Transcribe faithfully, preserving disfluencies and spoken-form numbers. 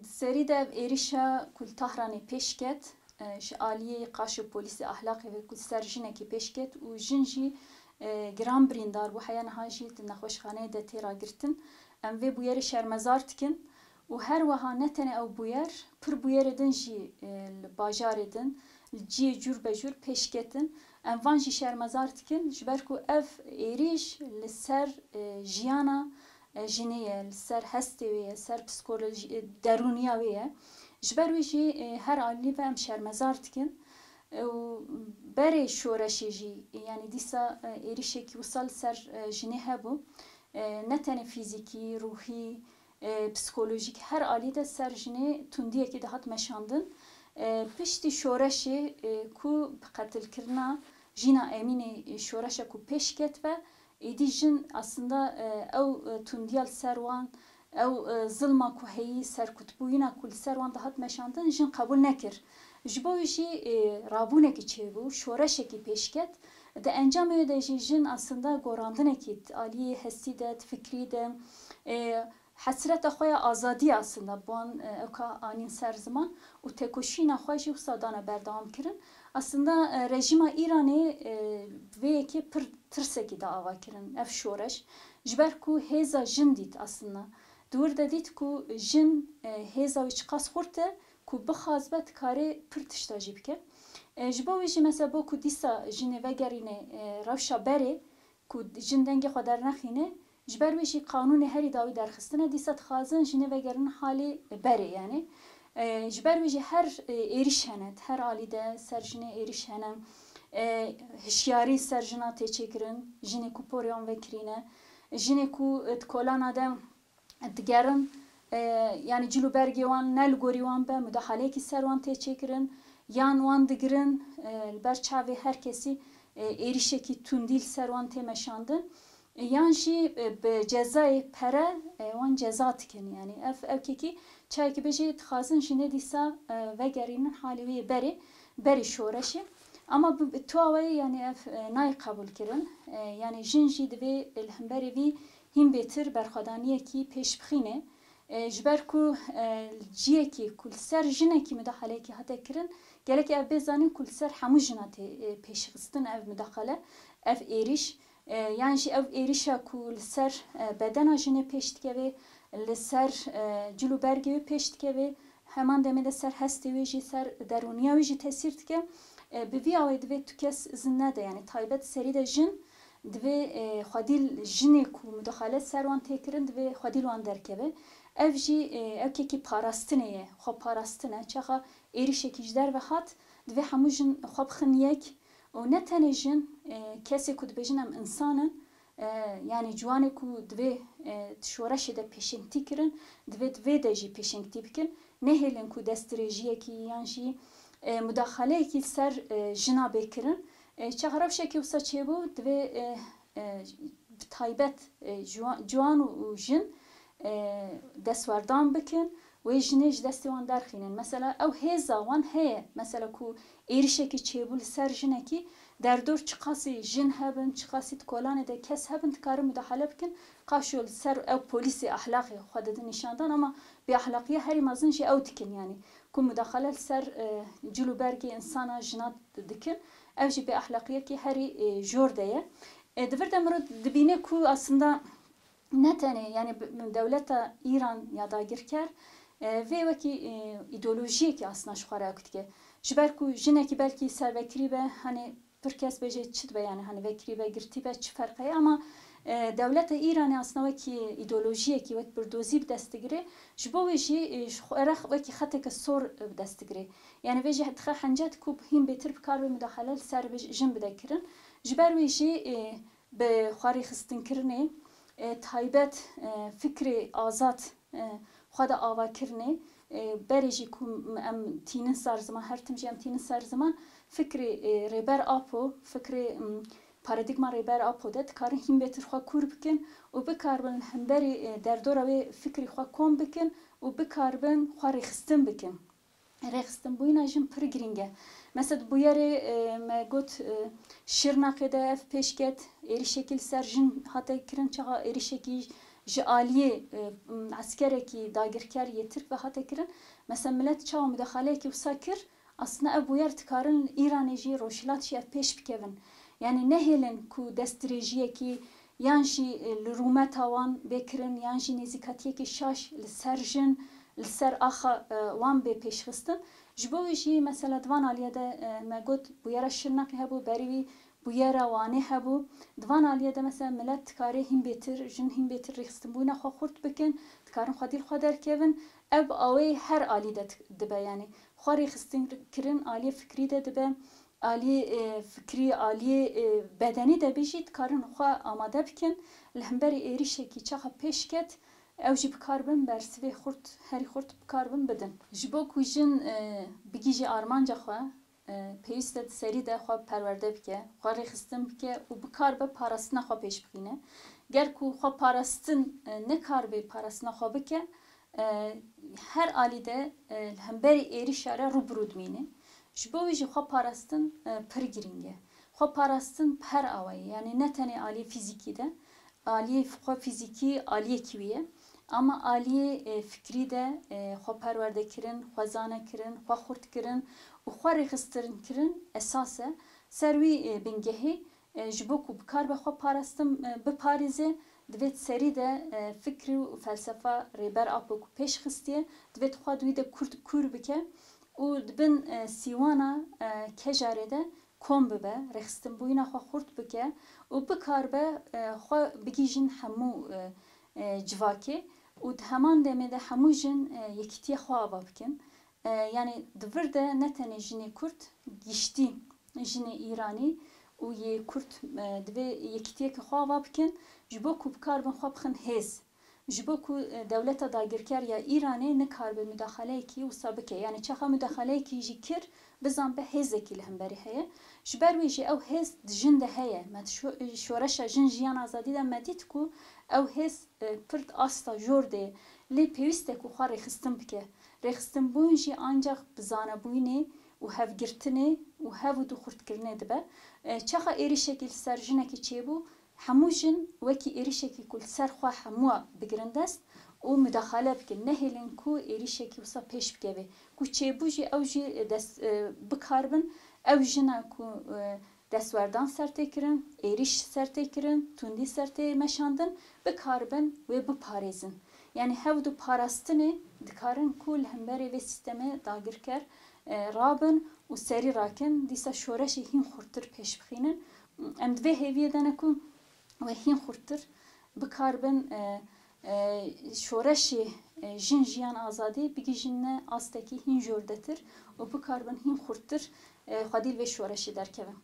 Di serî de ev êrîşa ku li Tahranê pêş ket, e, ji aliyê qaşo polîsê ahlaqê ve ku li ser jinekî pêş ket û jin jî, e, giran birîndar bû, heya niha jî di nexweşxaneyê de tê ragirtin. Em vê bûyerê şermezar dikin û her wiha ne tenê ew bûyer, pir bûyerê din jî, e, li bajarê din, li cihê cûr be cûr pêş ketin. Em van jî şermezar dikin, ji ber ku ev êrîş li ser, e, jiyana, e, jinê ye, li ser hestê wê ye, ser psikolojî, e, derûniya wê ye. Ji ber wê jî, e, her alî ve em şermezar dikin. E, û berê şoreşê jî, e, yanî dîsa, e, êrîşekî wisa li ser, e, jinê hebû. E, ne tenê fîzîkî, ruhî, e, psikolojîk, her alî de ser jinê tundiyekî dihat meşandin. E, piştî şoreşê, e, ku bi qetilkirina Jîna Emînê, e, şoreşa ku pêş ket ve, êdî jin aslında, e, ew, e, tundiya li ser wan, ew, e, zilma ku heyî, serkutbûyîna ku li ser wan dihat meşandin, jin qebûl nekir. Ji bo wî jî, e, rabûnekî çêbû, şoreşekî pêş ket. Di encamê wê de jî jin aslında gorandinekî di aliyê hestî de, di fikrî de, e, hesreta xwe ya azadiyê aslında bi wan, e, ewka anîn ser ziman û têkoşîna xwe jî wisa dane berdewam kirin. Aslında, e, rejîma Îranê, e, vê yekê pir tirsekî da ava kirin ev şoreş. Ji ber ku hêza jin dît aslında. Di wir de dît ku jin, e, hêza wî çiqas xurt e ku bixwazibe dikarê pir tişta jî bike. E, ji bo wî jî mesela bo ku dîsa jinê vegerîne, e, rewşa berê, ku jin dengê xwe dernexîne, ji ber wê jî qanûnê herî dawî derxistine, dîsa dixwazin jinê vegerin halê berê, yanî. E, ji ber wê jî her, e, êrîş hene, her alî de ser jinê êrîş hene. E, hişyarî ser jina tê çêkirin, jinê ku porê wan vekirîne, jinê ku, e, di kolana de digerin, e, yanî cil û bergê wan ne li gorî wan be, mudahaleyekî ser wan tê çêkirin, yan wan digirin, e, li ber çavê her kesî, e, êrîşekî tundî li ser wan tê meşandin, e, yan jî, e, bi cezayê pere, e, wan ceza dikin. Yanî ev ewkekî çayekî bêjî dixwazin jinê dîsa, e, vegerînin halê wê yê berê, berê şoreşê. Ama bi, bi tu awayê, yanî ev, e, nayê qebûlkirin. E, yanî jin jî divê li hemberê vî hîn bêtir berxwedaniyekî pêş bixîne. E, ji ber ku, e, ciyekî ku li ser jinekî mudahaleyekî hate kirin, gelekî ev bê zanîn ku li ser hemû jina tê, e, pêşxistin ev mudahale, ev êrîş. E, yan jî ev êrîşa ku li ser, e, bedena jinê pêş dikeve, li ser, e, cil û bergê wê pêş dikeve, heman demê de ser hestê wê jî, ser derûniya wê jî tesîr dike. E, bi vî awê divê tu kes izin nede, yanî taybet serî de jin divê, e, xwedî jinê ku mudaxale ser wan tê kirin, divê xwedî li wan derkeve. Ev jî, e, ewkekî parastinê ye, xwe parastin e. Çaxa êrîşekî ji derve hat, divê hemû jin xwe bixin yek û ne tenê jin, e, kesê ku dibêjin em însan in, e, yanî ciwanê ku divê, e, di şoreşê de pêşengtî kirin, divê di vê de jî pêşengtî bikin. Nehêlin ku destdirêjiyekî yan jî, e, mudaxaleyekî ser, e, jina bê kirin. E, çaxa rewşekî wisa çêbû, divê, e, e, bi taybet, e, ciwa-, ciwan û, û jin, e, destwerdan bikin. Wê jinê ji destê wan derxînin. Mesela ew hêza wan heye. Mesela ku êrişekî çêbû li ser jinekî, derdor çiqasî jin hebin, çiqasî di kolanê de kes hebin, dikarin mudaxale bikin. Qaşo li ser ew polîsê ahlaqê xwe didin nîşandan, ama bêahlaqiya herî mezin jî ew dikin, yanî ku mudaxale li ser, e, cil û bergê însana jina dikin. Ev jî bêahlaqiyekî herî, e, jor de ye. E, di vir de mirov dibîne ku aslında ne tenê, yanî bi, bi dewleta Îran ya dagirker, e, vê wekî, e, îdeolojiyekî aslında ji xwe re ewk dike. Ji ber ku jinekî belkî servekirî be, hani pir kes bêje çi dibe, yanî hani vekirî be, girtî be, çi ferq heye, ama, e, dewleta Îranê aslında wekî îdeolojiyekî, wek birdozî bi dest digire, ji bo wê jî, e, ji xwe re wekî xeteke sor, e, bi dest digire. Yanî vê jî dixe hencet ku hîn bêtir bikaribe mudaxale li ser bi-, jin bide kirin. Ji ber wê jî, e, bi xwerêxistinkirinê, e, taybet, e, fikrê azad, e, xwe de ava kirinê, e, berê jî ku em tînin ser ziman, her tim jî em tînin ser ziman, fikrê, e, Rêber Apo, fikrê, m, paradîgma Rêber Apo de dikarin hîn bêtir xwe kûr bikin û bikaribin li hemberî, e, derdora wê fikrî xwe kom bikin û bikaribin xwe rêxistin bikin. Rêxistinbûyîna jin pir girîng e. Mesela di bûyerê, e, me got, e, Şirnexê de ev pêş ket, êrişekî li ser jin hate kirin, çaxa êrişekî ji aliyê, e, eskerekî dagirker yê Tirk ve hate kirin. Mesela milet çawa mudaxaleyekî wisa kir, aslında ev bûyer dikarin li Îranê jî, Rojhilat jî ev pêş bikevin. Yani nehêlin ku destdirêjiyekî yan jî, e, li rûmeta wan bê kirin, yan jî nêzîkatiyekî şaş li ser jin, li ser axa, e, wan bê pêşxistin. Ji bo wî jî mesela di van aliyê de, e, me got bûyera Şirnexê hebû, berî wî bûyera Wanê hebû. Di van aliyê de mesela milet dikarê hîn bêtir, jin hîn bêtir rêxistinbûna xwe xurt bikin, dikarin xwedî li xwe derkevin. Ev bi awê her alî de di-, dibe, yani xwe rêxistin kirin aliyê fikrî de dibe, aliyê, e, fikrî, aliyê, e, bedenî de bê jî dikarin xwe amade bikin. Li hemberî êrîşekî çaxa pêş ket, ew jî bikarbin bersivê xurt, herî xurt bikarbin bidin. Ji bo ku jin, e, bigihîje armanca xwe, e, pêwîst e di serî de xwe perwerde bike, xwe rêxistin bike û bikarbe parastina xwe pêş bixîne. Ger ku xwe parastin, e, nekarbe parastina xwe bike, e, her alî de, e, li hemberî êrîşa re rû bi rû dimîne. Ji bo wî jî xwe parastin, e, pir girîng e. Xwe parastin bi her awayî, yani ne tenê aliyê fîzîkî de, aliyê xwe fîzîkî aliyekî wî ye, ama aliyê, e, fikrî de, e, xwe perwerdekirin, xwe zanekirin, xwe xurtkirin û xwe rêxistinkirin esas e. Ser wî, e, bingehê, e, ji bo ku bikaribe xwe parastin, e, biparêze, divê di serî de, e, fikr û felsefa Rêber Apo ku pêş xistiye, divê di xwe di wî de kurt kûr bike û di bin, e, sîwana, e, kejarê de kom bibe, rêxistinbûyîna xwe xurt bike û bikaribe, e, xwe bigihîjin hemû, e, e, civakê û di heman demê de hemû jin, e, yekîtiya xwe ava bikin. E, yanî di vir de ne tenê jinê Kurd, giştî jinê Îranî û yê Kurd, e, divê yekîtiyeke xwe ava bikin, ji bo ku bikaribin xwe bixin hêz. Ji bo ku, e, dewleta dagirker ya Îranê nikaribe mudaxaleyekî wisa bike. Yanî çaxa mudaxaleyekî jî kir, bizan be hêzekî li hemberî heye. Ji ber wê jî ew hêz di jin de heye. Me di şo-, şoreşa Jin Jiyan Azadî de me dît ku ew hêz, e, pir di asta jor de ye. Lê pêwîst e ku xwe rêxistin bike. Rêxistinbûn jî ancax bi zanebûyînê û hevgirtinê û hev û du xurtkirinê dibe. E, çaxa êrîşekî li ser jinekî çêbû, hemû jin wekî êrîşekî ku li ser xwe hemûya bigirin dest û mudaxale bikin, nehêlin ku êrîşekî wisa pêş bikeve. Ku çêbû jî ew jî dest, e, bikaribin, ew jina ku, e, destwerdan ser tê kirin, êrîş ser tê kirin, tundî ser tê meşandin, bikaribin wê biparêzin. Yanî hev du parastinê dikarin ku li hemberê vê sîstemê dagirker, e, rabin û serî rakin, dîsa şoreşê hîn xurttir pêş bixînin. Em di vê hêviyê de ne ku wê hîn xurttir bikaribin, e, e, şoreşê, e, Jin Jiyan Azadî bigihîjine astekî hîn jordetir û bikaribin hîn xurttir, e, xwedî li vê şoreşê derkevin.